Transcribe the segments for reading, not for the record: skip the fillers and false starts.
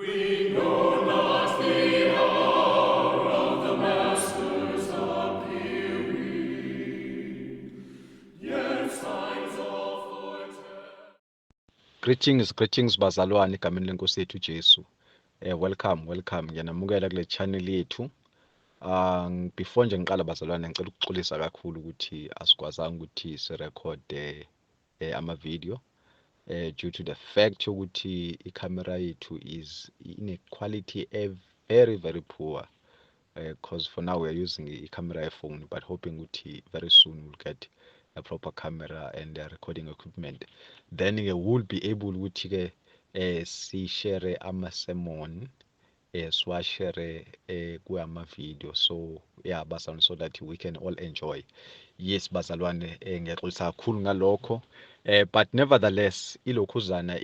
Greetings, greetings bazalwane egameni lenkosi yethu Jesu. Welcome, welcome. Ngiyanamukela kule channel yethu. Before nje ngiqala bazalwane, ngicela ukuxolisa kakhulu ukuthi asikwazanga ukuthi sirekhode ama video due to the fact ukuthi i-camera yethu is in a quality a very very poor, because for now we are using i-camera phone, but hoping ukuthi very soon we'll get a proper camera and recording equipment. Then ke we'll be able ukuthi ke si share ama sermon, siwashare kuyama video, so yeah bazalwane, so that we can all enjoy. Yes bazalwane, ngiyaxolisa kakhulu ngalokho, but nevertheless ilokhuzana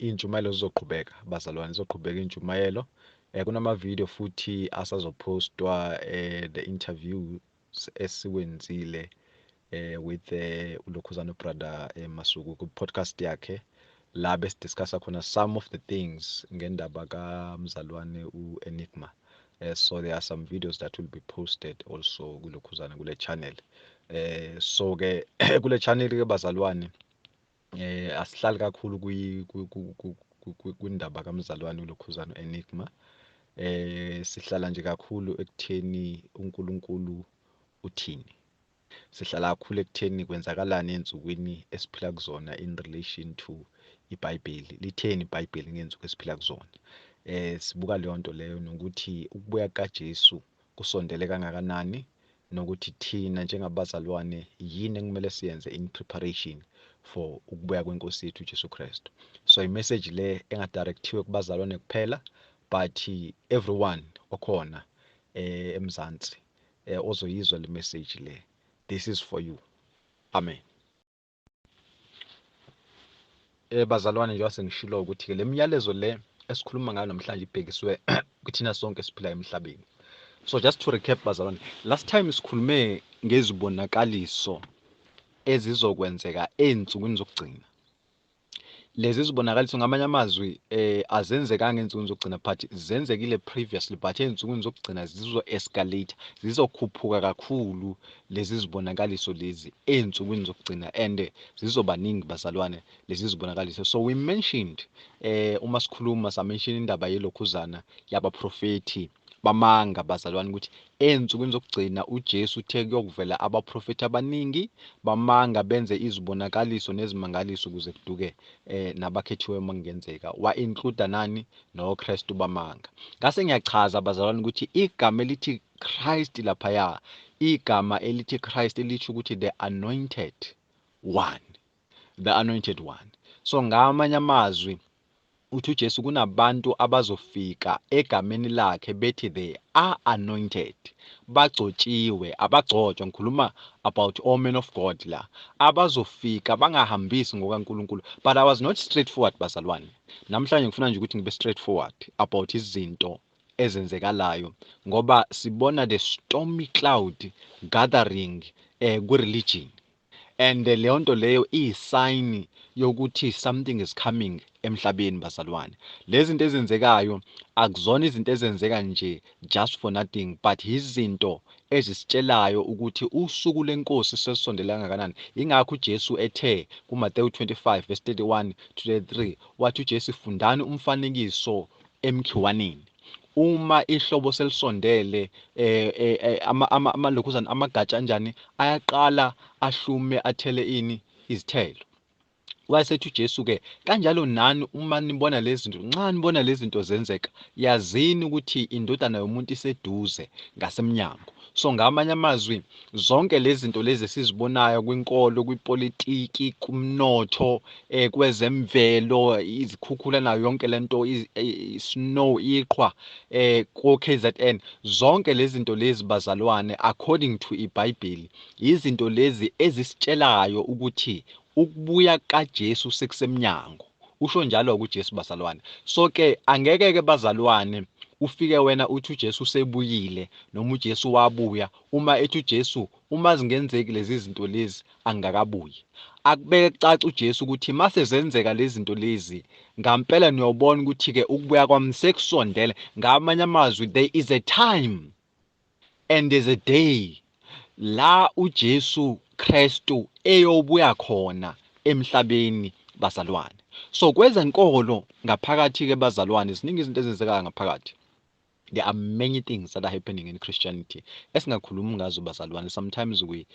intshumayelo zizoqhubeka bazalwane, zizoqhubeka intshumayelo. Kunama video futhi asazopostwa, the interview esiwenzile with ulokhuzana brother Masuku ku podcast yakhe, la besidiscussa khona some of the things ngendaba kamzalwane uEnigma. So there are some videos that will be posted also kulokhuzana kule channel. So ke kule channel ke bazalwane, asihlali kakhulu kwindaba kamzalwane ulokhuzana Enigma. Sihlala nje kakhulu ekutheni uNkulunkulu uthini. Sihlala kakhulu ekutheni kwenzakalani ensukwini esiphila kuzona in relation to iBhayibheli. Litheni iBhayibheli ngensuku esiphila kuzona? Sibuka leyo nto leyo, nokuthi ukubuya kaJesu kusondele kangakanani, nokuthi thina njengabazalwane yini ekumele siyenze in preparation for ukubuya kwenkosi yethu uJesu Kristu. So i-message le engadirectiwe kubazalwane kuphela, but everyone okhona eMzansi ozoyizwa le message le, this is for you. Amen. Bazalwane, njengoba sengishilo ukuthi ke le myalezo le esikhuluma ngayo namhlanje ibhekiswe kuthina sonke esiphila emhlabeni. So just to recap bazalwane, last time sikhulume ngezibonakaliso ezizokwenzeka ensukwini zokugcina. Lezi zibonakaliso ngamanye amazwi azenzekanga ensukwini zokugcina, but zenzekile previously, but ensukwini zokugcina zizo escalate, zizokhuphuka kakhulu lezi zibonakaliso lezi ensukwini zokugcina, and zizobaningi bazalwane lezi zibonakaliso. So we mentioned, uma sikhuluma sa mention indaba yelokhuzana yabaprofeti bamanga bazalwane, ukuthi ensukwini zokugcina uJesu uthe kuyokuvela abaprofeti abaningi bamanga benze izibonakaliso nezimangaliso ukuze kuduke nabakhethiwe makungenzeka, wa include nani noKristu bamanga. Ngase ngiyachaza bazalwane ukuthi igama elithi Christ laphaya, igama elithi Christ lisho ukuthi the anointed one, the anointed one. So ngamanye amazwi uthi uJesu kunabantu abazofika egameni lakhe bethi they are anointed, bagcotshiwe, abagcotshwa. Ngikhuluma about all men of God la, abazofika bangahambisi ngokaNkulunkulu. But I was not straightforward bazalwane. Namhlanje ngifuna nje ukuthi ngibe straightforward about izinto ezenzekalayo, ngoba sibona the stormy cloud gathering ku-religion, and leyo nto leyo iyisign yokuthi something is coming emhlabeni bazalwane. Lezi zinto ezenzekayo akuzona izinto ezenzeka nje just for nothing, but izinto ezisitshelayo ukuthi usuku lenkosi sesondele kangakanani. Ingakho uJesu ethe kuMateyu 25 verse 31 to 33, wathi uJesu fundani umfanekiso emkhiwaneni, uma ihlobo selisondele amalokhuzana amagatsha anjani ayaqala ahlume athele ini izithelo. Wayesethi uJesu ke kanjalo nani uma nibona lezi zinto, nxa nibona lezi zinto zenzeka, yazini ukuthi indodana yomuntu iseduze ngasemnyango. So ngamanye amazwi zonke lezi zinto lezi esizibonayo kwinkolo, kwipolitiki, kumnotho, kwezemvelo, izikhukhula nayo yonke lento, snow, iqhwa, ko KZN, zonke lezi zinto lezi bazalwane according to iBhayibheli, izinto lezi ezisitshelayo ukuthi ukubuya kaJesu sekusemnyango. Usho njalo uJesu bazalwane. So ke angeke ke bazalwane ufike wena uthi uJesu usebuyile noma uJesu wabuya, uma ethi uJesu uma zingenzeki lezi zinto lezi angakabuyi. Akubeke kucace uJesu ukuthi mase zenzeka lezi zinto lezi, ngampela niyobona ukuthi-ke ukubuya kwami sekusondele. Ngamanye amazwi, there is a time and there's a day la uJesu Kristu eyobuya khona emhlabeni bazalwane. So kwezenkolo ngaphakathi-ke bazalwane, ziningi izinto ezenzekayo ngaphakathi. There are many things that are happening in Christianity esingakhulumi ngazo bazalwane. Sometimes we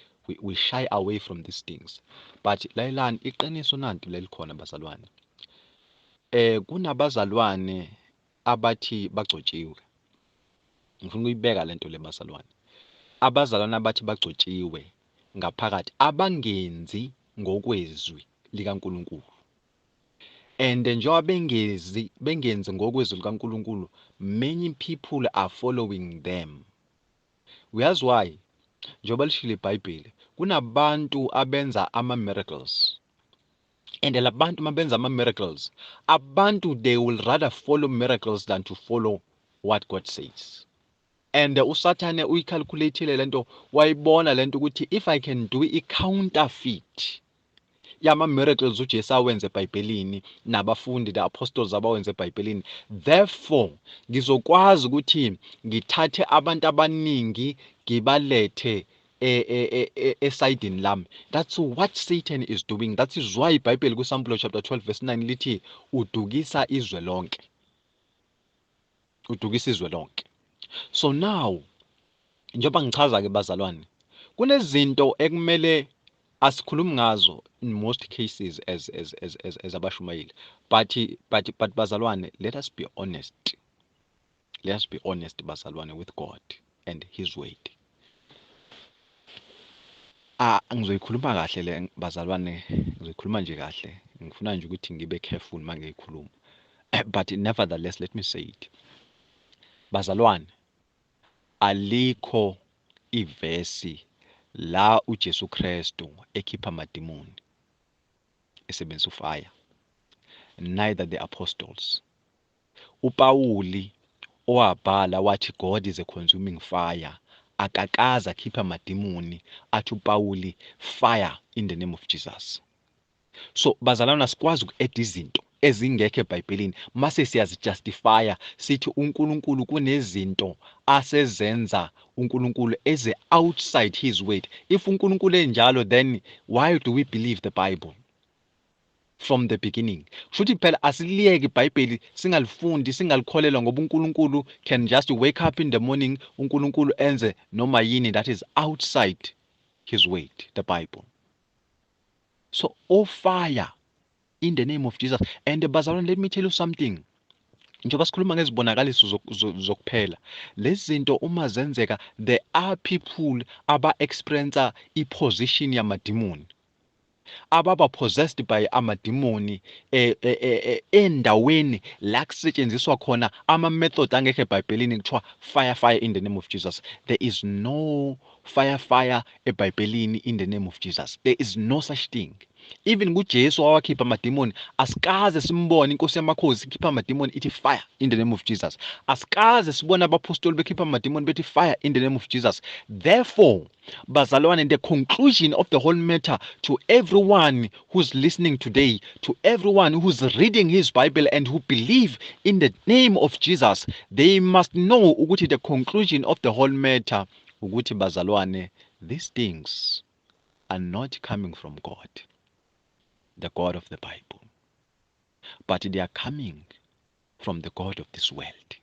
shy away from these things, but lalelani, iqiniso nanti lelikhona bazalwane. Kunabazalwane abathi bagcotshiwe. Ngifuna ukuyibeka lento le bazalwane. Abazalwane abathi bagcotshiwe ngaphakathi abangenzi ngokwezwi likaNkulunkulu. And njengoba bengenzi ngokwezwi likaNkulunkulu, many people are following them. Uyazi why? Njengoba lishilo iBhayibheli, kunabantu abenza ama-miracles. And labantu mabenza ama-miracles, abantu they will rather follow miracles than to follow what God says. And uSathane uyicalculateile lento, wayibona lento ukuthi if I can do i-counterfeit yama-miracles uJesu awenze eBhayibhelini nabafundi, the apostles abawenze eBhayibhelini, therefore ngizokwazi ukuthi ngithathe abantu abaningi ngibalethe esayidini lami. That's what Satan is doing. That is why iBhayibheli kuSambulo chapter 12 verse 9 lithi udukisa izwe lonke, udukisa izwe lonke. So now njengoba ngichaza ke bazalwane, kunezinto ekumele asikhulumi ngazo in most cases as abashumayeli, but bazalwane, let us be honest. Let us be honest bazalwane with God and his word. Ngizoyikhuluma kahle le bazalwane, ngizoyikhuluma nje kahle. Ngifuna nje ukuthi ngibe careful uma ngiyikhuluma, but nevertheless let me say it. Bazalwane, alikho ivesi la uJesu Kristu ekhipha amadimoni esebenzisa ufire, neither the apostles. uPawuli owabhala wathi God is a consuming fire, akakaze akhipha amadimoni athi uPawuli fire in the name of Jesus. So bazalwane, asikwazi uku-add izinto ezingekho eBhayibhelini mase siyazijustifya sithi uNkulunkulu kunezinto asezenza uNkulunkulu eze outside his word. If uNkulunkulu enjalo, then why do we believe the Bible from the beginning? Kusho phela asiliyeke iBhayibheli, singalifundi, singalikholelwa, ngoba uNkulunkulu can just wake up in the morning, uNkulunkulu enze noma yini that is outside his word, the Bible. So oh, fire in the name of Jesus. And bazalwane, let me tell you something. Njengoba sikhuluma ngezibonakaliso zokuphela, lezi zinto uma zenzeka, there are people aba experience i-position yamadimoni, ababa possessed by amadimoni endaweni la kusetshenziswa khona ama method angekho eBhayibhelini, kuthiwa fire, fire in the name of Jesus. There is no fire, fire eBhayibhelini in the name of Jesus. There is no such thing. Even kuJesu wawakhipha amadimoni, asikaze simbone inkosi yamakhosi ikhipha amadimoni ithi fire in the name of Jesus. Asikaze sibone abapostoli bekhipha amadimoni bethi fire in the name of Jesus. Therefore bazalwane, the conclusion of the whole matter to everyone who's listening today, to everyone who's reading his Bible and who believe in the name of Jesus, they must know ukuthi the conclusion of the whole matter ukuthi bazalwane, these things are not coming from God, the God of the Bible, but they are coming from the god of this world.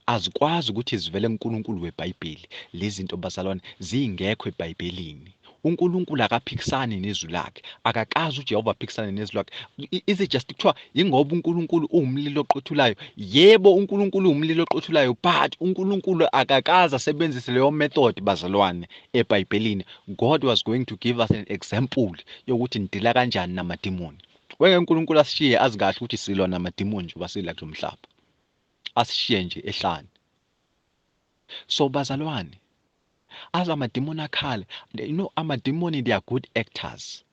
Azikwazi ukuthi zivele kuNkulunkulu weBhayibheli lezi zinto bazalwane, zingekho eBhayibhelini. uNkulunkulu akaphikisani nezwi lakhe, akakazi uJehova aphikisane nezwi lakhe. Is it just kuthiwa ingoba uNkulunkulu uwumlilo oqothulayo? Yebo, uNkulunkulu uwumlilo oqothulayo, but uNkulunkulu akakaze asebenzise leyo method bazalwane eBhayibhelini. God was going to give us an example yokuthi nidila kanjani namadimoni. Wenge uNkulunkulu asishiye azi kahle ukuthi silwa namadimoni njengoba sila kulo mhlaba, asishiye nje ehlane. So bazalwane, aze amadimoni akhale, amadimoni, they are good actors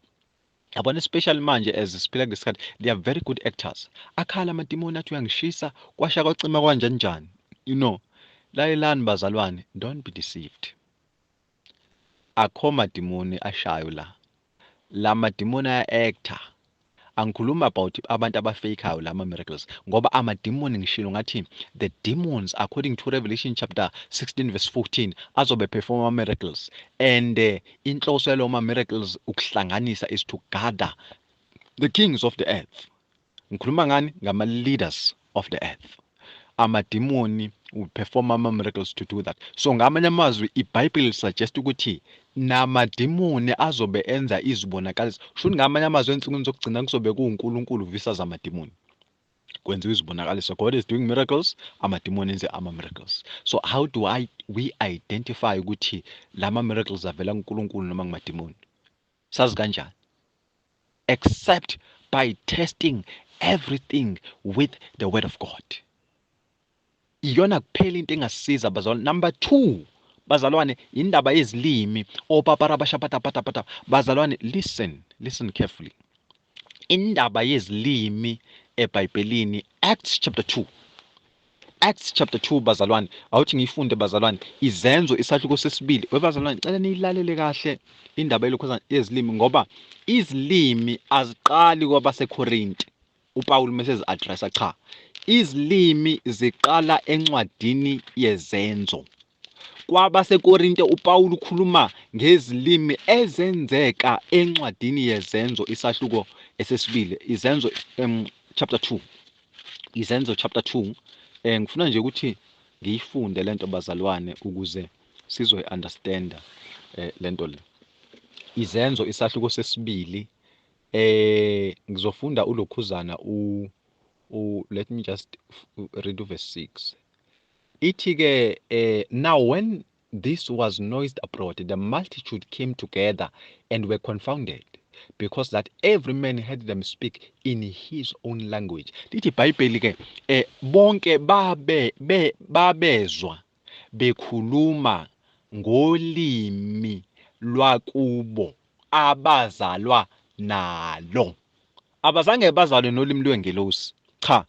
yabona, especially manje as siphila kulesikhathi, they are very good actors. Akhala amadimoni athi uyangishisa, kwasha kwacima kanjani njani. Lalelani bazalwane, don't be deceived. Akho madimoni ashayo la. Lamadimoni aya-actor. Angikhulumi about abantu abafakayo lama miracles, ngoba amadimoni, ngishilo ngathi the demons, according to Revelation chapter 16 verse 14, azobe perform ama miracles, and inhloso yalowo ma miracles ukuhlanganisa, is to gather the kings of the earth. Ngikhuluma ngani? Ngama leaders of the earth. Amadimoni will perform ama miracles to do that. So ngamanye amazwi, iBhayibheli suggest ukuthi namadimoni azobe enza izibonakaliso. Shuthi ngamanye amazwi, ensukwini zokugcina kuzobe kuwuNkulunkulu versus amadimoni, kwenziwa izibonakaliso. God is doing miracles, amadimoni enze ama-miracles. So how do I we identify ukuthi lama miracles avela kuNkulunkulu noma kumadimoni? Sazi kanjani except by testing everything with the word of God? Iyona kuphela into engasisiza, bazalwane. Number 2, bazalwane, indaba yezilimi, opaparabashapatapatapata. Bazalwane, listen, listen carefully. Indaba yezilimi eBhayibhelini, Acts chapter 2, Acts chapter 2, bazalwane, awuthi ngiyifunde, bazalwane. Izenzo isahluko sesibili. Webazalwane, cela niyilalele kahle indaba yelokhuzana yezilimi, ngoba izilimi aziqali kwabaseKorinte uPaul mase addressa. Cha, izilimi ziqala encwadini yeZenzo. KwabaseKorinte uPaul ukhuluma ngezilimi ezenzeka encwadini yeZenzo isahluko esesibili. Izenzo chapter 2, Izenzo chapter 2. Ngifuna nje ukuthi ngiyifunde lento, bazalwane, ukuze sizoyi-understanda lento le. Izenzo isahluko sesibili, ngizofunda ulokhuzana u let me just read verse 6. Ithi ke, "Now when this was noised abroad, the multitude came together and were confounded, because that every man heard them speak in his own language." Lithi iBhayibheli ke, bonke babe babezwa bekhuluma ngolimi lwakubo abazalwa nalo. Abazange bazalwe nolimi lwengelosi, cha.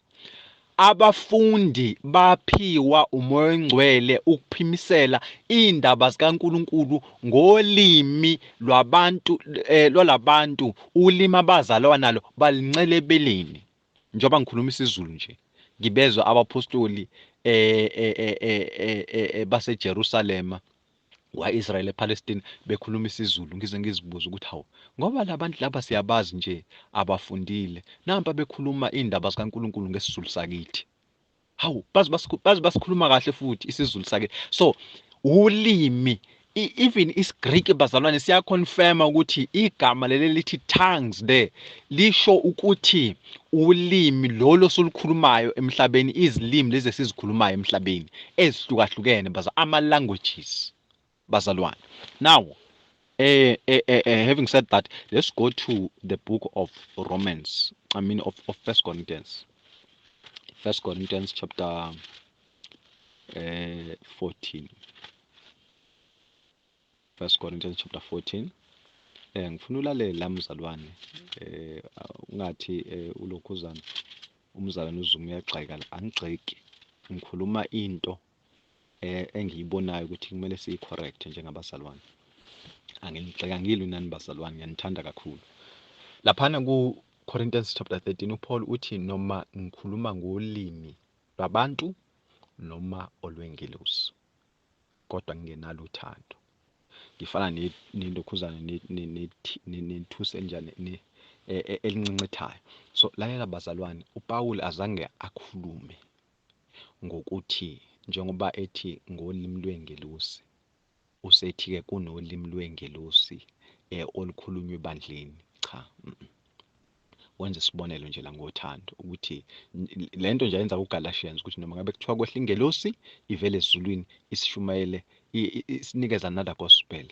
Abafundi baphiwa uMoya oNgcwele ukuphimisela indaba zikaNkuluNkulu ngolimi lwabantu, lwalabantu, ulimi abazalwa nalo, balincele ebeleni. Njengoba ngikhuluma isiZulu nje, ngibezwa abapostoli baseJerusalema, kwa-Israel, ePalestine, bekhuluma isiZulu, ngize ngizibuze ukuthi hawu, ngoba labantu laba siyabazi nje abafundile, nampa bekhuluma indaba zikaNkuluNkulu ngesiZulu sakithi. Hawu, bazi basikhuluma kahle futhi isiZulu sakithi. So ulimi, even isiGreek, bazalwane, siyaconfirma ukuthi igama leli lithi tongues there lisho ukuthi ulimi lolo solukhulumayo emhlabeni, izilimi lezi esizikhulumayo emhlabeni ezihlukahlukene, baza ama languages, bazalwane. Now, having said that, let's go to the book of Romans, I mean of First Corinthians, First Corinthians chapter 14, First Corinthians chapter 14. Ngifuna ulalele la, mzalwane, ungathi ulokhuzana umzalwane uZuma uyagxeka la. Angigxeki, ngikhuluma into engiyibonayo ukuthi kumele siyi-correct njengabazalwane. Angigxeka, ngilwi nani, bazalwane, ngiyanithanda kakhulu. Laphana ku Corinthians chapter 13, uPaul uthi noma ngikhuluma ngolimi lwabantu noma olwengelosi, kodwa ngingenalo uthando, ngifana nelokhuzana nethusi elinjani elincencethayo. So lalela, bazalwane, uPaul azange akhulume ngokuthi njengoba ethi ngolimi lwengelosi, usethi-ke kunolimi lwengelosi olukhulunywa ebandleni. Cha, Wenza isibonelo nje la ngothando, ukuthi lento nje ayenza kuGalatians, ukuthi noma ngabe kuthiwa kwehla ingelosi ivele ezulwini isishumayele, isinikeza another gospel,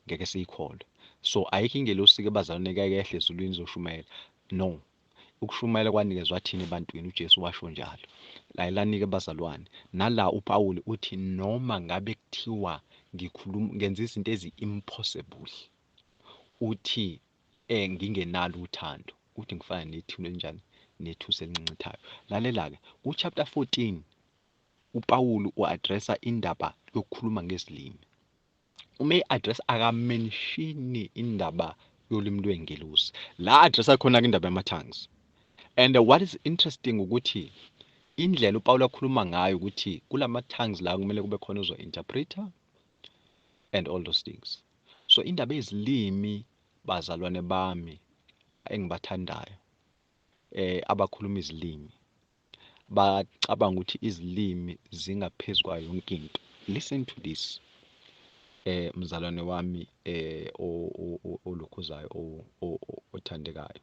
ngeke siyikholwe. So ayikho ingelosi-ke, bazalwane, keke yehle ezulwini izoshumayela. No, ukushumayela kwanikezwa thina ebantwini, uJesu washo njalo. Lalelani-ke, bazalwane, nala uPawuli uthi noma ngabe kuthiwa ngikhuluma, ngenza izinto ezi-impossible, uthi ngingenalo uthando, uthi ngifana nethuna elinjani? Nethusi elincencethayo. Lalela-ke ku-chapter 14, uPawulu u-addressa indaba yokukhuluma ngezilimi. Uma e-address, akamentioni indaba. yolimi lwengelosi. La addressa khona indaba yama-tongues. And what is interesting ukuthi indlela uPawulu akhuluma ngayo ukuthi kulama tongues la kumele kube khona ozo-interpreter and all those things. So indaba yezilimi, bazalwane bami engibathandayo, abakhuluma izilimi bacabanga ukuthi izilimi zingaphezu kwayo yonke into. Listen to this, mzalwane wami olokhuzayo, othandekayo.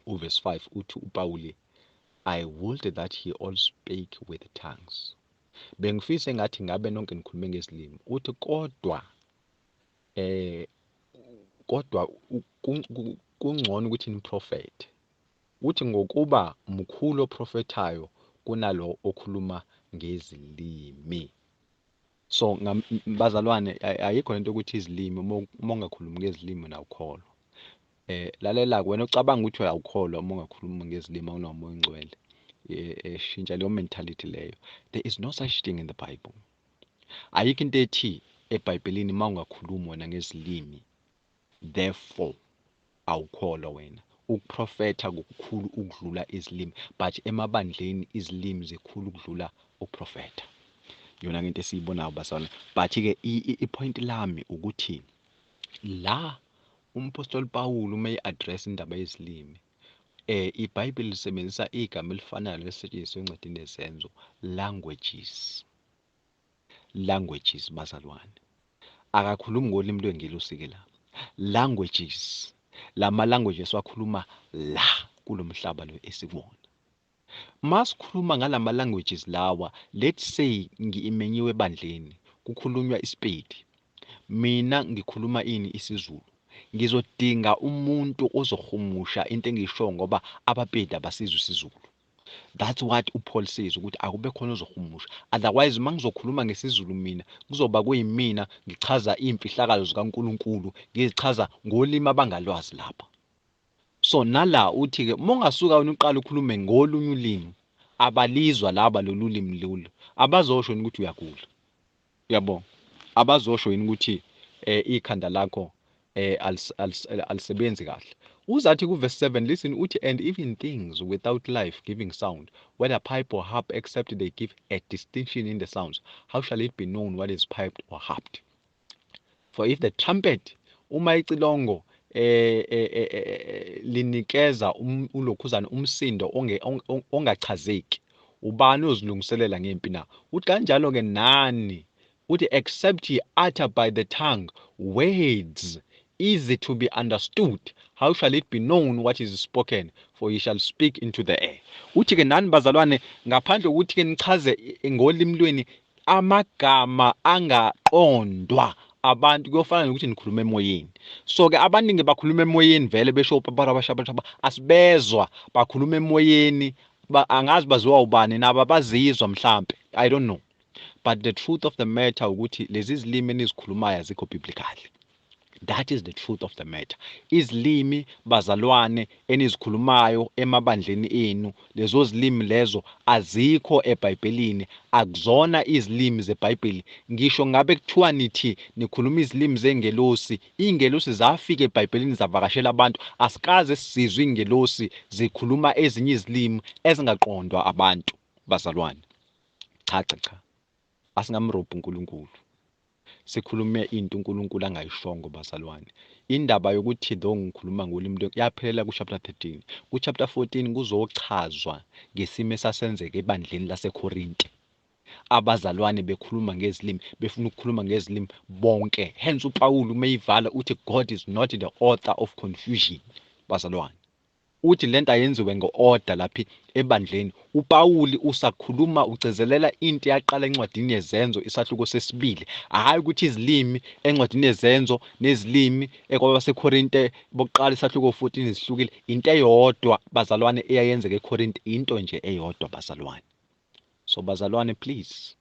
Uverse 5 uthi uPawuli, "I would that he all spake with tongues." Bengifisa engathi ngabe nonke nikhulume ngezilimi. Uthi kodwa kungcono ukuthi niprofethe. Uthi ngokuba mkhulu oprofethayo kunalo okhuluma ngezilimi. So bazalwane, ayikho lento ukuthi izilimi, uma ungakhulumi ngezilimi nawukholwa. Lalela wena ucabanga ukuthi uyawukholwa uma ungakhulumi ngezilimi, awunawo Oyingcwele. Shintsha leyo mentality leyo. There is no such thing in the Bible. Ayikho into ethi eBhayibhelini uma ungakhulumi wena ngezilimi, therefore awukholwa wena. Ukuprofetha kukhulu ukudlula izilimi, but emabandleni izilimi zikhulu ukudlula ukuprofetha. Yona into esiyibonayo, bazalwane. But-ke i-point lami ukuthi la umpostoli Pawulu uma e-address indaba yezilimi, iBhayibheli lisebenzisa igama elifanayo lelisetshenziswe encwadini yeZenzo, languages. Languages, bazalwane. Akakhulumi ngolimi lwengelosi-ke la. Languages. Lama languages wakhuluma la kulomhlaba lo esikuwona. Masikhuluma ngalama languages lawa, let's say ngimenyiwe ebandleni, kukhulunywa iSipedi. Mina ngikhuluma ini? IsiZulu. Ngizodinga umuntu ozohumusha into engiyishoyo ngoba abaPedi abasizwa isiZulu. That's what uPaul says, ukuthi akube khona ozohumusha. Otherwise uma ngizokhuluma ngesiZulu mina kuzoba kuyimina ngichaza iy'mfihlakalo zikaNkulunkulu, ngizichaza ngolimi abangalwazi lapha. So nala uthi-ke uma ungasuka wena uqale ukhulume ngolunye ulimi abalizwa laba lolu limi lolu, abazosho yini ukuthi uyagula? Uyabo? Abazosho yini ukuthi ikhanda lakho alisebenzi kahle? Uzathi ku-verse 7, listen, uthi, "And even things without life giving sound, whether pipe or harp, except they give a distinction in the sounds, how shall it be known what is piped or harped? For if the trumpet," uma icilongo linikeza ulokhuzana umsindo ongachazeki, ubani ozilungiselela ngempi na? Uthi kanjalo ke nani, uthi, "except ye utter by the tongue words easy to be understood, how shall it be known what is spoken? For ye shall speak into the air." Uthi ke nani bazalwane, ngaphandle kokuthi ke nichaze ngolimi lweni amagama angaqondwa abantu, kuyofana nokuthi nikhuluma emoyeni. So ke abaningi bakhuluma emoyeni vele, besho paparabashabashaba, asibezwa, bakhuluma emoyeni. Angazi baziwa ubani nabo, abazizwa mhlambe, I don't know. But the truth of the matter ukuthi lezi zilimi enizikhulumayo azikho biblically. That is the truth of the matter. Izilimi, bazalwane, enizikhulumayo emabandleni enu, lezo zilimi lezo azikho eBhayibhelini, akuzona izilimi zeBhayibheli. Ngisho ngabe kuthiwa nithi nikhuluma izilimi zengelosi, iy'ngelosi zafika eBhayibhelini zavakashela abantu, asikaze sizwe iy'ngelosi zikhuluma ezinye izilimi ezingaqondwa abantu, bazalwane. Cha cha cha, asingamrobhi uNkulunkulu. Sikhulume into uNkulunkulu angayishongo, bazalwane. Indaba yokuthi though ngikhuluma ngolimi yaphelela ku-chapter 13. Ku-chapter 14 kuzochazwa ngesimo esasenzeka ebandleni laseKorinte. Abazalwane bekhuluma ngezilimi, befuna ukukhuluma ngezilimi bonke. Hence uPawulu uma eyivala uthi God is not the author of confusion, bazalwane. Uthi lento ayenziwe nge-order lapha ebandleni. uPawuli usakhuluma, ugcizelela into eyaqala encwadini yeZenzo isahluko sesibili. Hhayi ukuthi izilimi encwadini yeZenzo nezilimi ekwabaseKorinte bokuqala isahluko 14 zihlukile. Into eyodwa, bazalwane, eyayenzeka eKorinte, into nje eyodwa, bazalwane. So bazalwane, please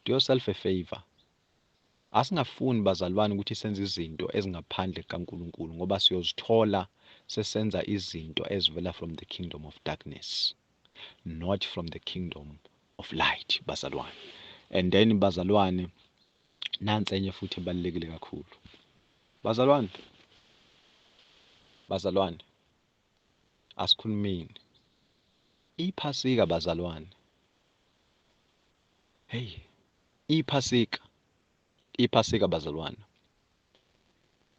do yourself a favor. Asingafuni, bazalwane, ukuthi senze izinto ezingaphandle kukaNkulunkulu, ngoba siyozithola sesenza izinto ezivela from the kingdom of darkness, not from the kingdom of light, bazalwane. And then bazalwane, nansi enye futhi ebalulekile kakhulu, bazalwane. Bazalwane, asikhulumeni. Iphasika bazalwane. Hey, iphasika. Iphasika bazalwane.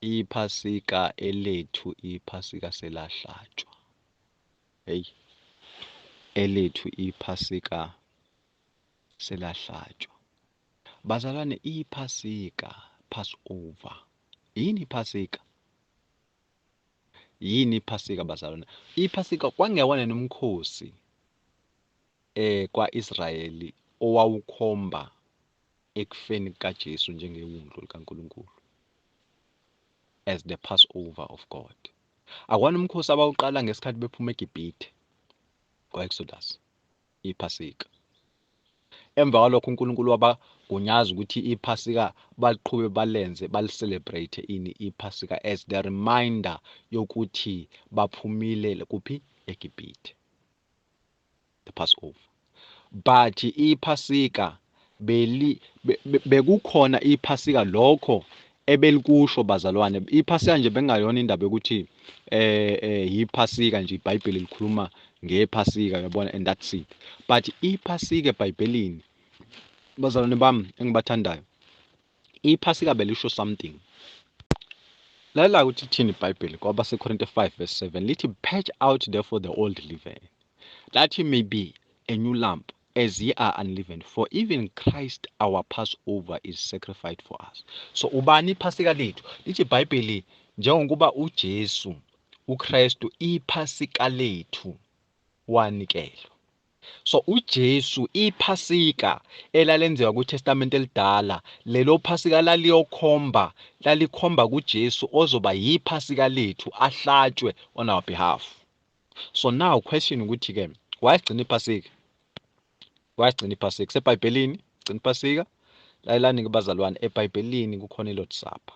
Iphasika elethu iphasika selahlatshwa. Hey, elethu iphasika selahlatshwa. Bazalwane, iphasika, Passover. Yini iphasika? Yini iphasika bazalwane? Iphasika kwangewona nomkhosi kwa-Israyeli owawukhomba ekufeni kukaJesu njengewundlu likaNkulunkulu as the Passover of God. Akwana umkhosi abawuqala ngesikhathi bephuma eGibhithe kwa-Exodus, iphasika. Emva kwalokho uNkulunkulu wabagunyaza ukuthi iphasika baliqhube balenze bali-celebrate ini iphasika as the reminder yokuthi baphumile kuphi eGibhithe, the Passover. But iphasika beli bekukhona iphasika lokho ebelikusho bazalwane. Iphasika nje bengayona indaba yokuthi yiphasika nje, iBhayibheli likhuluma ngephasika uyabona, and that's it. But iphasika eBhayibhelini bazalwane bami engibathandayo, iphasika belisho something. Lalela ukuthi ithini iBhayibheli kwabaseKorinte 5 verse 7, lithi purge out therefore the old leaven, that ye may be a new lump as ye are unleavened, for even Christ our Passover is sacrificed for us. So ubani iphasika lethu? Lithi iBhayibheli njengokuba uJesu uKristu iphasika lethu wanikelwa. So uJesu iphasika elalenziwa kwiTestament elidala, lelo phasika laliyokhomba, lalikhomba kuJesu ozoba yiphasika lethu ahlatshwe on our behalf. So now question ukuthi ke wayesigcina iphasika? Wayesigcina iphasika seBhayibhelini? Gcina iphasika. Lalelani ke bazalwane, eBhayibhelini kukhona iLord's Supper.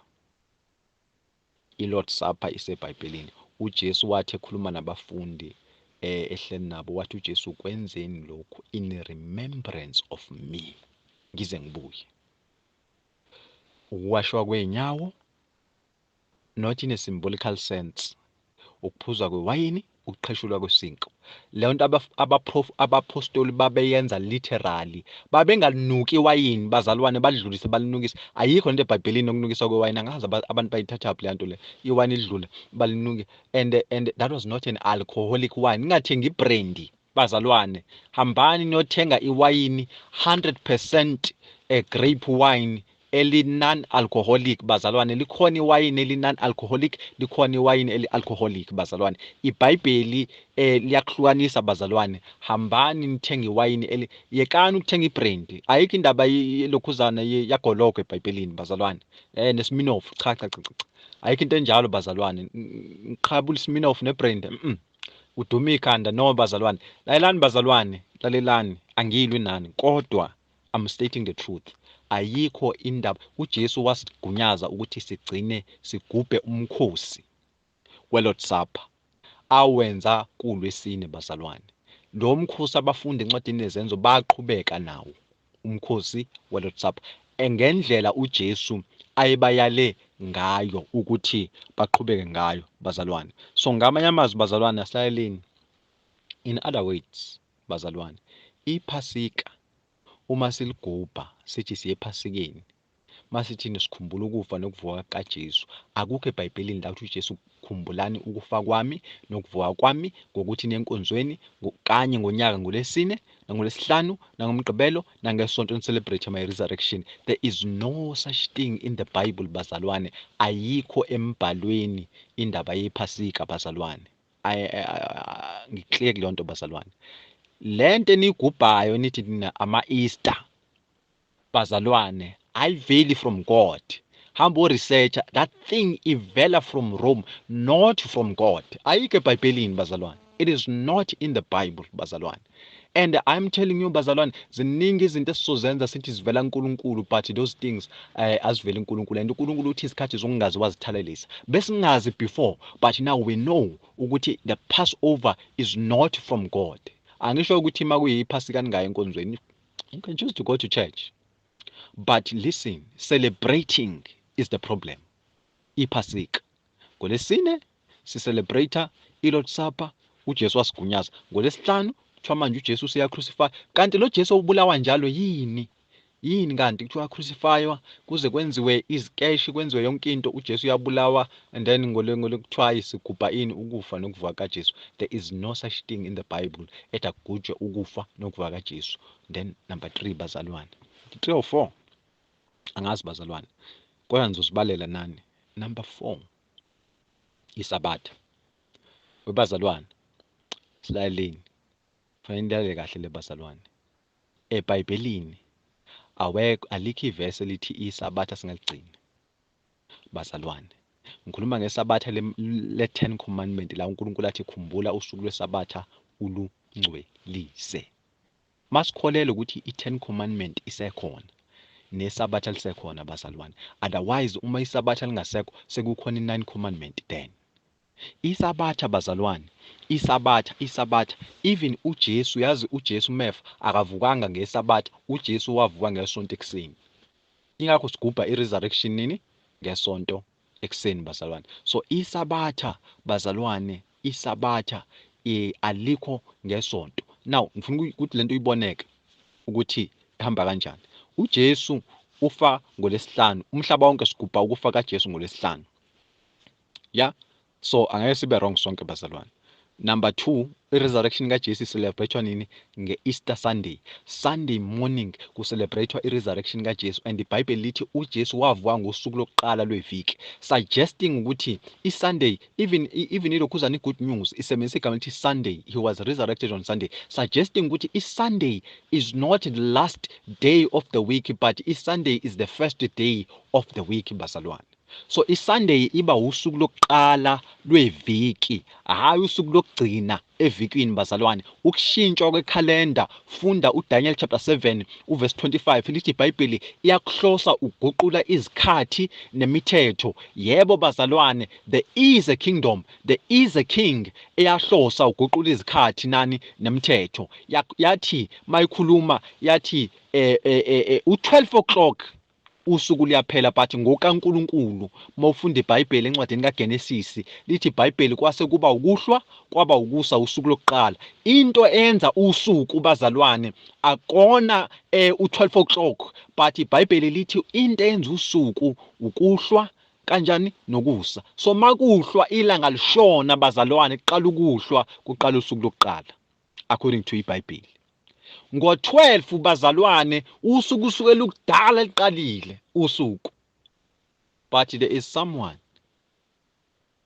ILord's Supper iseBhayibhelini. uJesu wathi ekhuluma nabafundi ehleli nabo, wathi uJesu kwenzeni lokhu in remembrance of me ngize ngibuye. Ukuwashwa kweenyawo, not in a symbolical sense, ukuphuzwa kwewayini, ukuqheshulwa kwesinkwa. Leyo nto abapostoli babeyenza literally, babenganuki iwayini bazalwane, badlulise balinukise. Ayikho lento eBhayibhelini yokunukiswa kwewayini, angazi abantu bayithathaphi le nto le, iwayini idlule balinuke. And that was not an alcoholic wine. Ningathengi ibrandy bazalwane, hambani niyothenga iwayini 100% a grape wine eli non-alcoholic bazalwane. Likhona iwayini eli non-alcoholic, likhona iwayini eli alcoholic bazalwane. IBhayibheli liyakuhlukanisa bazalwane. Hambani nithenge iwayini eli, yekani ukuthenga ibrandy. Ayikho indaba yelokhuzana yagologo eBhayibhelini bazalwane, neSmirnoff. Cha cha cha cha, ayikho into enjalo bazalwane. Ngiqhabula iSmirnoff nebrandy, uduma ikhanda. No bazalwane, lalelani bazalwane, lalelani, angilwi nani kodwa I'm stating the truth. Ayikho indaba. uJesu wasigunyaza ukuthi sigcine sigubhe umkhosi we-Lord's Supper awenza kulwesine bazalwane. Lo mkhosi abafundi encwadini yeZenzo baqhubeka nawo umkhosi we-Lord's Supper ngendlela uJesu ayebayale ngayo ukuthi baqhubeke ngayo bazalwane. So ngamanye amazwi bazalwane, asilaleleni. In other words bazalwane, iphasika uma siligubha sithi siye ephasikeni, masithini sikhumbula ukufa nokuvuka kaJesu. Akukho eBhayibhelini la uthi uJesu khumbulani ukufa kwami nokuvuka kwami ngokuthi nenkonzweni kanye ngonyaka ngolesine nangolesihlanu nangomgqibelo nangesonto and celebrate my resurrection. There is no such thing in the Bible bazalwane. Ayikho embhalweni indaba yephasika bazalwane. Ngiclear kuleyo nto bazalwane. Lento enigubhayo nithi nina ama-Easter bazalwane ayiveli from God. Hamba o-research that thing, ivela from Rome, not from God. Ayikho eBhayibhelini bazalwane. It is not in the Bible bazalwane. And I'm telling you bazalwane, ziningi izinto esizozenza sithi zivela kuNkulunkulu, but those things aziveli kuNkulunkulu. And uNkulunkulu uthi isikhathi zokungazi wazithalalisa. Besingazi before, but now we know ukuthi the Passover is not from God. Angisho ukuthi makuyiphasika ningayi enkonzweni. You can choose to go to church. But listen, celebrating is the problem. Iphasika ngolesine Si-celebrate i-Lord Supper, uJesu wasigunyaza. NgoLwesihlanu kuthiwa manje uJesu useya-crucify. Kanti lo Jesu obulawa njalo yini? Yini kanti kuthiwa crucifywa kuze kwenziwe izikeshi, kwenziwe yonke into, uJesu uyabulawa, and then ngole kuthiwa sigubha ini? Ukufa nokuvuka kaJesu. There is no such thing in the Bible ethi akugujwe ukufa nokuvuka kaJesu. Then number 3 bazalwane, 3 or 4 angazi bazalwane, kodwa nizozibalela nani. Number 4, iSabatha. Webazalwane, silaleleni, fanele nilalele kahle le bazalwane. EBhayibhelini awekho, alikho ivesi elithi iSabatha singaligcini bazalwane. Ngikhuluma ngeSabatha le 10 commandment, la uNkulunkulu athi khumbula usuku lweSabatha ulungcwelise. Masikholele ukuthi i-10 commandment isekhona neSabatha lisekhona bazalwane. Otherwise uma iSabatha lingasekho, sekukhona i-9 commandment. Then iSabatha bazalwane, iSabatha, even uJesu, yazi uJesu mefa akavukanga ngeSabatha, uJesu wavuka ngeSonto ekuseni. Ingakho sigubha i-resurrection nini? NgeSonto ekuseni bazalwane. So iSabatha bazalwane, iSabatha alikho ngeSonto. Now ngifuna ukuthi lento uyiboneke ukuthi ihamba kanjani. uJesu ufa ngoLwesihlanu, umhlaba wonke sigubha ukufa kaJesu ngoLwesihlanu. Yeah, so angeke sibe wrong sonke bazalwane. Number 2, i-resurrection kaJesu i-celebrate nini? Nge-Easter Sunday. Sunday morning ku-celebrate i-resurrection kaJesu, and iBhayibheli lithi uJesu wavuka ngosuku lokuqala lweviki, suggesting ukuthi i-Sunday, even ilokhuzana i-Good News isebenzisa igama elithi Sunday, he was resurrected on Sunday, suggesting ukuthi i-Sunday is not the last day of the week, but i-Sunday is the first day of the week bazalwane. So iSunday iba usuku lokuqala lweviki, hhayi usuku lokugcina evikini bazalwane. Ukushintshwa kwekhalenda, funda uDaniel chapter 7 uverse 25, lithi iBhayibheli iyakuhlosa uguqula izikhathi nemithetho. Yebo bazalwane, there is a kingdom, there is a king eyahlosa uguqula izikhathi nani nemithetho. Yathi mayikhuluma yathi u12 o'clock usuku luyaphela, but ngokaNkulunkulu mawufunda iBhayibheli encwadini kaGenesis lithi iBhayibheli kwase kuba ukuhlwa kwaba ukusa usuku lokuqala. Into eyenza usuku bazalwane akona u12 o'clock, but iBhayibheli lithi into eyenza usuku ukuhlwa kanjani nokusa. So makuhlwa ilanga lishona bazalwane, kuqala ukuhlwa, kuqala usuku lokuqala according to iBhayibheli. Ngo-12 bazalwane usuku usukela ukudala liqalile usuku, but there is someone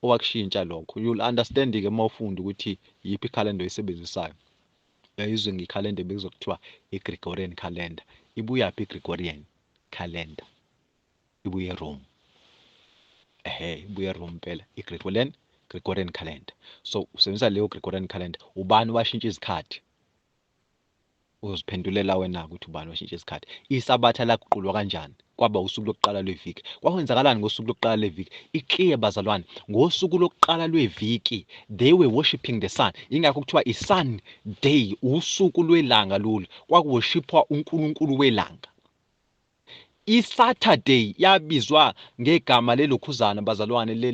owakushintsha lokho. You'll understand ke mawufunda ukuthi yiphi ikhalenda oyisebenzisayo. Uyayizwe ngekhalenda bekuzokuthiwa i-Gregorian calendar. Ibuyaphi i-Gregorian calendar? Ibuye eRome. Ehhe, ibuye eRome impela i-Gregorian calendar. So usebenzisa leyo Gregorian calendar. Ubani washintsha izikhathi? Uziphendulela wena ukuthi ubani washintsha isikhathi. ISabatha laguqulwa kanjani? Kwaba usuku lokuqala lweviki. Kwakwenzakalani ngosuku lokuqala lweviki? I-clear bazalwane, ngosuku lokuqala lweviki they were worshiping the sun. Ingakho kuthiwa i-sun day, usuku lwelanga lolu. Kwakuworshipwa uNkulunkulu welanga. I-Saturday yabizwa ngegama lelokhuzana bazalwane, le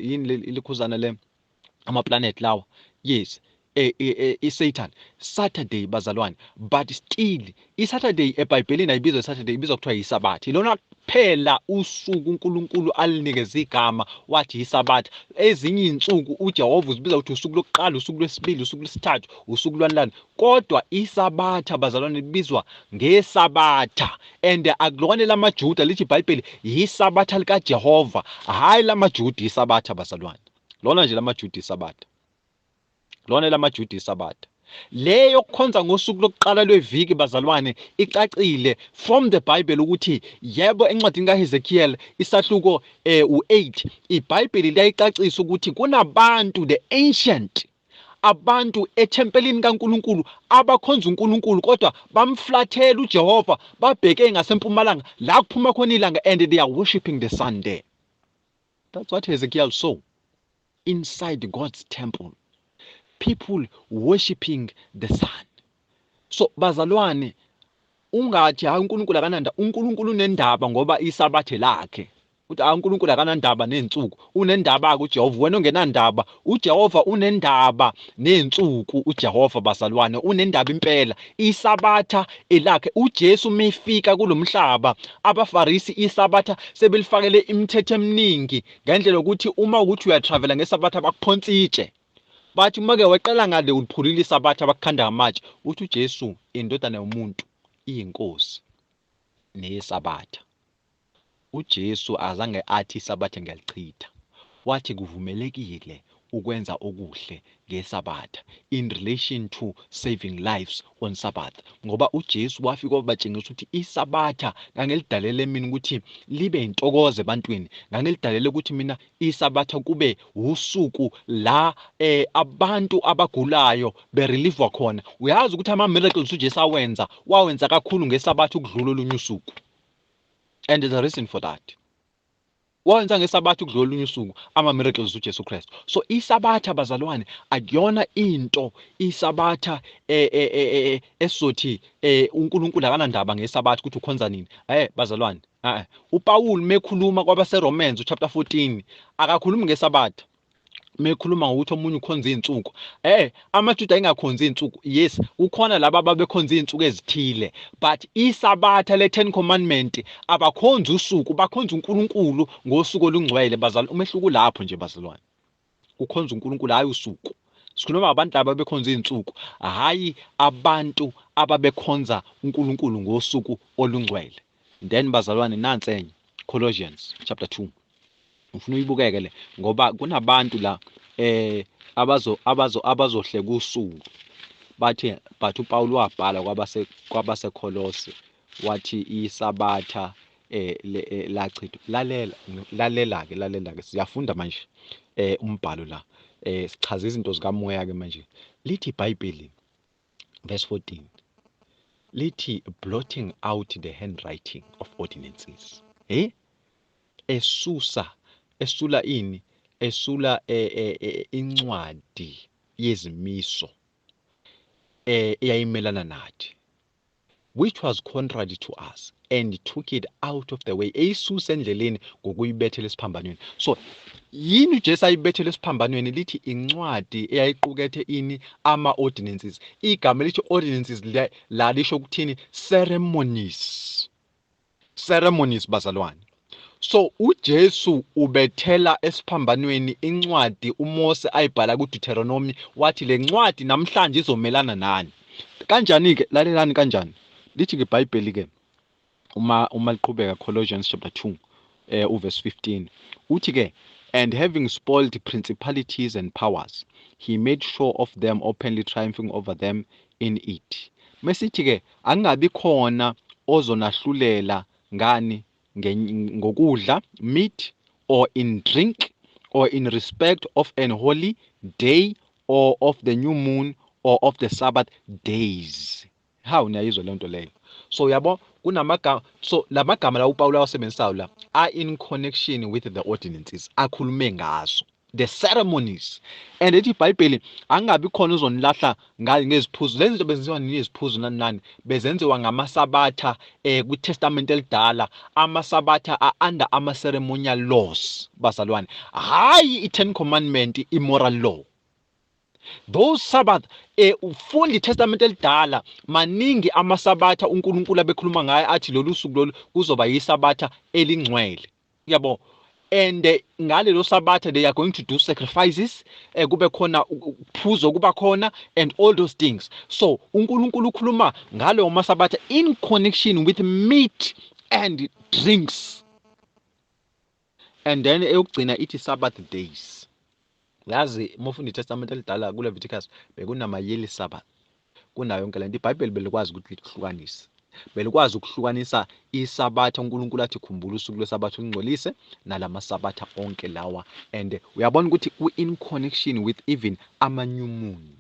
yini lekhuzana le ama planet lawa, yes, i-Satan, Saturday bazalwane. But still i-Saturday eBhayibhelini ayibizwa Saturday, ibizwa kuthiwa yiSabatha. Ilona kuphela usuku uNkulunkulu alinikeza igama wathi yiSabatha. Ezinye izinsuku uJehova uzibiza ukuthi usuku lokuqala, usuku lwesibili, usuku lwesithathu, usuku lwanilani, kodwa iSabatha bazalwane libizwa ngeSabatha. And akulona lamaJuda, lithi iBhayibheli yiSabatha likaJehova, hayi lamaJuda iSabatha bazalwane. Lona nje lamaJuda iSabatha, lona lamaJuda iSabatha le yokukhonza ngosuku lokuqala lweviki bazalwane icacile from the Bible ukuthi yebo, encwadini kaHezekiel isahluko u8 iBhayibheli liyayicacisa ukuthi kunabantu, the ancient abantu ethempelini kaNkuluNkulu abakhonza uNkulunkulu, kodwa bamflathela uJehova, babheke ngasempumalanga la kuphuma khona ilanga, and they are worshiping the sun there. That's what Hezekiel saw inside God's temple, people worshiping the sun. So bazalwane, ungathi hayi uNkulunkulu akananda, uNkulunkulu unendaba ngoba iSabathe lakhe. Uthi ah uNkulunkulu akanandaba nezinsuku, unendaba-ke uJehova, wena ongenandaba. UJehova unendaba nezinsuku uJehova bazalwane, unendaba impela. ISabatha elakhe. UJesu mefika kulomhlaba, abaFarisi iSabatha sebelifakele imithetho eminingi ngendlela yokuthi uma ukuthi uyatravela ngeSabatha bakuphonsa itshe. Bathi uma ke weqela ngale uliphulile iSabatha bakukhanda ngamatshe. Uthi uJesu indodana yomuntu iyinkosi neyeSabatha. UJesu akazange athi iSabatha ngiyalichitha. Wathi kuvumelekile ukwenza okuhle ngeSabatha in relation to saving lives on Sabbath. Ngoba uJesu wafika wabatshengisa ukuthi iSabatha ngangilidalele mina ukuthi libe intokozo ebantwini. Ngangilidalele ukuthi mina iSabatha kube usuku la abantu abagulayo berelievwa khona. Uyazi ukuthi ama-miracles uJesu awenza, wawenza kakhulu ngeSabatha ukudlula olunye usuku. And there's a reason for that. Wawenza ngeSabatha ukudlula olunye usuku ama-miracles uJesu Kristu. So iSabatha bazalwane akuyona into iSabatha esizothi uNkulunkulu akanandaba ngeSabatha ukuthi ukhonza nini. Bazalwane, uPawulu mekhuluma kwabaseRomans chapter 14 akakhulumi ngeSabatha. Mekhuluma ngokuthi omunye ukhonza izinsuku, amaJuda engakhonzi izinsuku. Yes, kukhona laba ababekhonza izinsuku ezithile, but iSabatha le 10 commandment abakhonzi usuku, bakhonza uNkulunkulu ngosuku olungcwele bazalwane. Umehluko lapho nje bazalwane, kukhonza uNkulunkulu hayi usuku. Sikhuluma ngabantu laba ababekhonza izinsuku, hhayi abantu ababekhonza uNkulunkulu ngosuku olungcwele. Then bazalwane, nansi enye, Colossians chapter 2. Ngifuna uyibukeke le ngoba kunabantu la abazo abazo abazohleka usuku bathi but uPaul wabhala kwabaseKolose wathi iSabatha lachithwa. Lalela, lalela ke, lalela ke, siyafunda manje umbhalo la, sichaza izinto zikamoya ke manje. Lithi iBhayibheli verse 14 lithi blotting out the handwriting of ordinances, esusa, esula ini, esula incwadi yezimiso eyayimelana nathi, which was contrary to us, and took it out of the way, eyisusa endleleni ngokuyibethela esiphambanweni. So yini uJesu ayibethela esiphambanweni? Lithi incwadi eyayiqukethe ini, ama ordinances. Igama elithi ordinances la lisho ukuthini? Ceremonies, ceremonies bazalwane. So uJesu ubethela esiphambanweni incwadi uMose ayibhala kuDeuteronomy, wathi le ncwadi namhlanje izomelana nani. Kanjani ke? Lalelani kanjani. Lithi ke iBhayibheli ke uma liqhubeka Colossians chapter 2 uverse 15 uthi ke, and having spoiled principalities and powers, he made sure of them openly, triumphing over them in it. Mesithi ke angabi khona ozonahlulela ngani, ngokudla meat, or in drink, or in respect of an holy day, or of the new moon, or of the Sabbath days. Hawu, niyayizwa leyo nto leyo? So uyabo kunamagama, so lamagama la uPaul awasebenzisayo la are in connection with the ordinances akhulume ngazo, the ceremonies. And ethi iBhayibheli angabi khona uzonilahla ngeziphuzo. Lezi zinto bezenziwa nini iziphuzo nani nani? Bezenziwa ngamaSabatha kwiTestament elidala. AmaSabatha a under ama ceremonial laws bazalwane, hayi i-10 commandment immoral law. Those Sabbath, ufunda iTestament elidala, maningi amaSabatha uNkulunkulu abekhuluma ngaye athi lolu suku lolu kuzoba yiSabatha elingcwele, yabo. And ngalelo Sabatha they are going to do sacrifices, kube khona ukuphuzo, kuba khona and all those things. So uNkulunkulu ukhuluma ngalowo maSabatha in connection with meat and drinks. And then eyokugcina ithi Sabbath days. Yazi uma ufunda iTestament elidala kuLeviticus bekunama yearly Sabbath, kunayo yonke lento. IBhayibheli belikwazi ukuthi likuhlukanise, belikwazi ukuhlukanisa iSabatha uNkulunkulu athi khumbula usuku lweSabatha ungcolise, nalamaSabatha onke lawa. And uyabona ukuthi ku in connection with even ama new moon.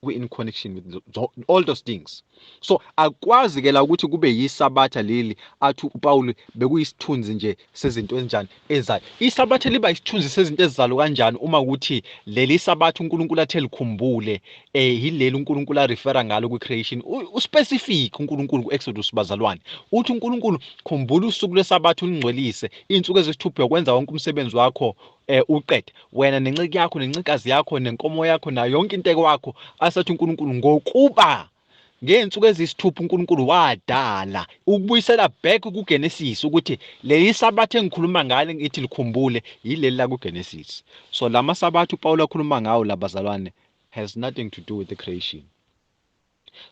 In connection with all those things. So akwazi ke la ukuthi kube yisabatha leli athi uPaul bekuyisithunzi nje sezinto ezinjani ezayo. Isabatha liba isithunzi sezinto ezizalo kanjani uma ukuthi leli sabatha uNkulunkulu athe likhumbule, yileli uNkulunkulu arefera ngalo kwi-creation. Uspecific uNkulunkulu ku-Exodus, bazalwane. Uthi uNkulunkulu, khumbula usuku lwesabatha ulingcwelise, iy'nsuku ezisithupha uyokwenza wonke umsebenzi wakho, uqede wena nenciki yakho nencikazi yakho nenkomo yakho nayo yonke into ekwakho. Asathi uNkulunkulu, ngokuba ngey'nsuku eziyisithupha uNkulunkulu wadala. Ukubuyisela back kuGenesis ukuthi leli sabatha engikhuluma ngalo ngithi likhumbule yileli la kuGenesis. So lama sabatha uPaul akhuluma ngawo labazalwane has nothing to do with the creation.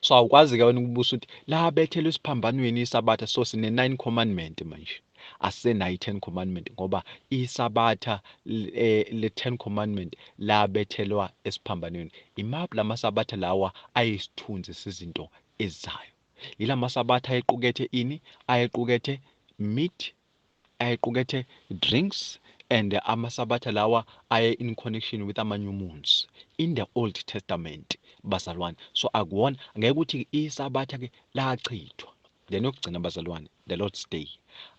So awukwazi ke wena ukubusa ukuthi la bethelwe esiphambanweni isabatha. So sine 9 commandment manje, asenayo i-10 commandment, ngoba isabatha le 10 commandment labethelwa esiphambanweni. Imaphi lamasabatha lawa ayisithunzi sezinto ezizayo? Yilama sabatha ayequkethe ini? Ayequkethe meat, ayequkethe drinks, and amasabatha lawa aye in connection with ama new moons in the Old Testament, bazalwane. So akuwona, ngeke ukuthi isabatha ke lachithwa. Then yokugcina, bazalwane, the Lord's Day.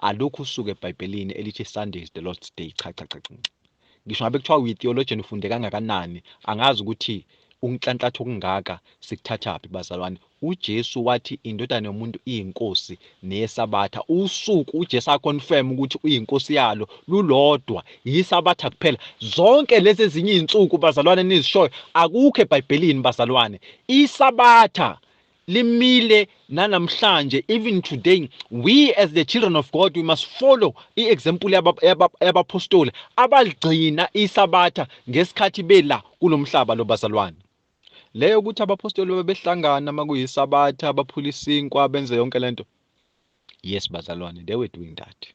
Alukho usuku eBhayibhelini elithi Sunday is the Lord's Day. Cha, cha, cha, cha. Ngisho ngabe kuthiwa uyi-theologian, ufunde kangakanani, angazi ukuthi unhlanhlatho okungaka sikuthathaphi, bazalwane. UJesu wathi indodana yomuntu iyinkosi neyesabatha. Usuku uJesu aconfirm ukuthi uyinkosi yalo lulodwa, yisabatha kuphela. Zonke lezi ezinye izinsuku, bazalwane, nizishoyo akukho eBhayibhelini, bazalwane. Isabatha limile nanamhlanje. Even today, we as the children of God, we must follow i-example yabapostoli abaligcina isabatha ngesikhathi bela kulomhlaba lo, bazalwane. Leyo ukuthi abapostoli babehlangana makuyisabatha, baphula isinkwa, benze yonke lento, yes bazalwane, they were doing that,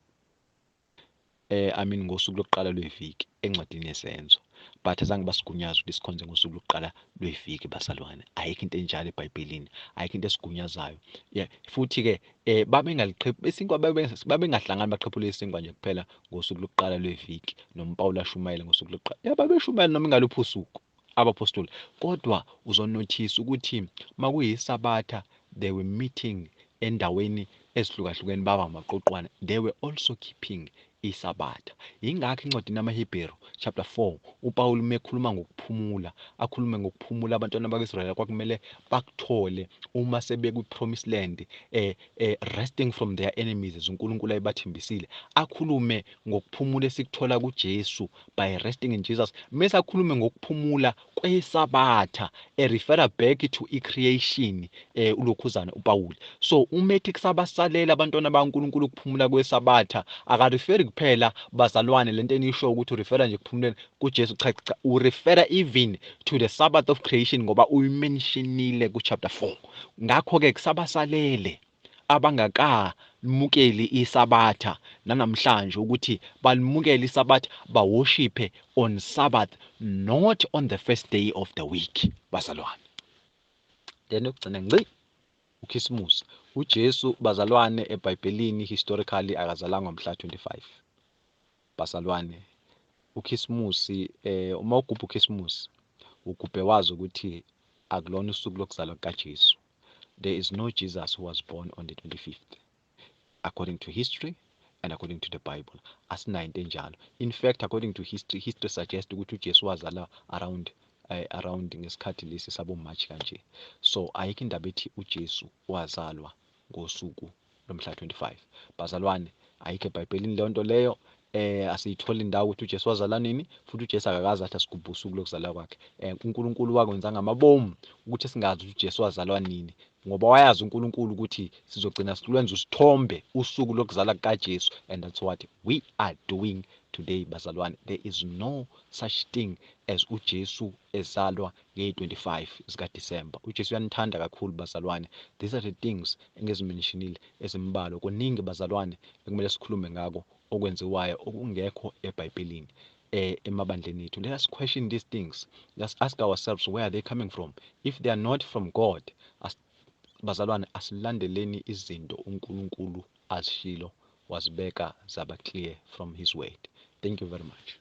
I mean ngosuku lokuqala lweviki encwadini yeSenzo, but azange basigunyaze ukuthi sikhonze ngosuku lokuqala lweviki, bazalwane. Ayikho into enjalo eBhayibhelini, ayikho into esigunyazayo. Yeah, futhi ke babengaliqhephu isinkwa, babengahlangani baqhephule isinkwa nje kuphela ngosuku lokuqala lweviki, noma uPaul ashumayele ngosuku lokuqala. Yeah, babeshumayela noma ingaluphi usuku abapostoli, kodwa uzonothisa ukuthi makuyisabatha they were meeting endaweni ezihlukahlukene, baba amaqoqwana. They were also keeping isabatha. Yingakho incwadini yamaHebheru chapter 4 uPaul mekhuluma ngokuphumula, akhulume ngokuphumula abantwana bakwaIsrayeli kwakumele bakuthole uma sebekwi-promised land, resting from their enemies uNkulunkulu ayebathembisile, akhulume ngokuphumula esikuthola kuJesu by resting in Jesus, mase akhulume ngokuphumula kwesabatha, erefera back to i-creation, ulokhuzana uPaul. So umethi kusabasalela abantwana baNkulunkulu ukuphumula kwesabatha, akareferi kuphela, bazalwane, lento enisho ukuthi urefera nje kuphumuleni kuJesu. Cha, cha, urefera even to the Sabbath of creation, ngoba uyimentionile ku chapter 4. Ngakho ke kusabasalele abangakamukeli isabatha nanamhlanje ukuthi balimukele isabatha, baworshiphe on Sabbath, not on the first day of the week, bazalwane. Then yokugcina ngci, uKhisimusi. UJesu, bazalwane, eBhayibhelini historically akazalangwa mhla 25, bazalwane. uKhisimusi, uma ugubha uKhisimusi, ugubhe wazi ukuthi akulona usuku lokuzalwa kukaJesu. There is no Jesus who was born on the 25th according to history and according to the Bible. Asinayo into enjalo. In fact, according to history, history suggests ukuthi uJesu wazalwa around ngesikhathi lesi sabo March kanje. So ayikho indaba ethi uJesu wazalwa ngosuku lomhla 25, bazalwane. Ayikho eBhayibhelini leyo nto leyo. Asiyitholi indawo ukuthi uJesu wazalwa nini, futhi uJesu akakaze athi asigubhe usuku lokuzalwa kwakhe. UNkulunkulu wakwenza ngamabomu ukuthi singazi ukuthi uJesu wazalwa nini, ngoba wayazi uNkulunkulu ukuthi sizogcina silwenza usithombe usuku lokuzalwa kukaJesu, and that's what we are doing today, bazalwane. There is no such thing as uJesu ezalwa nge-25 zikaDisemba. UJesu uyanithanda kakhulu, bazalwane. These are the things engizimentionile ezimbalwa. Kuningi, bazalwane, ekumele sikhulume ngako okwenziwayo okungekho eBhayibhelini emabandleni ethu. Let us question these things. Let's ask ourselves, where are they coming from? If they are not from God, bazalwane, asilandeleni izinto uNkulunkulu azishilo, wazibeka zaba clear from his word. Thank you very much.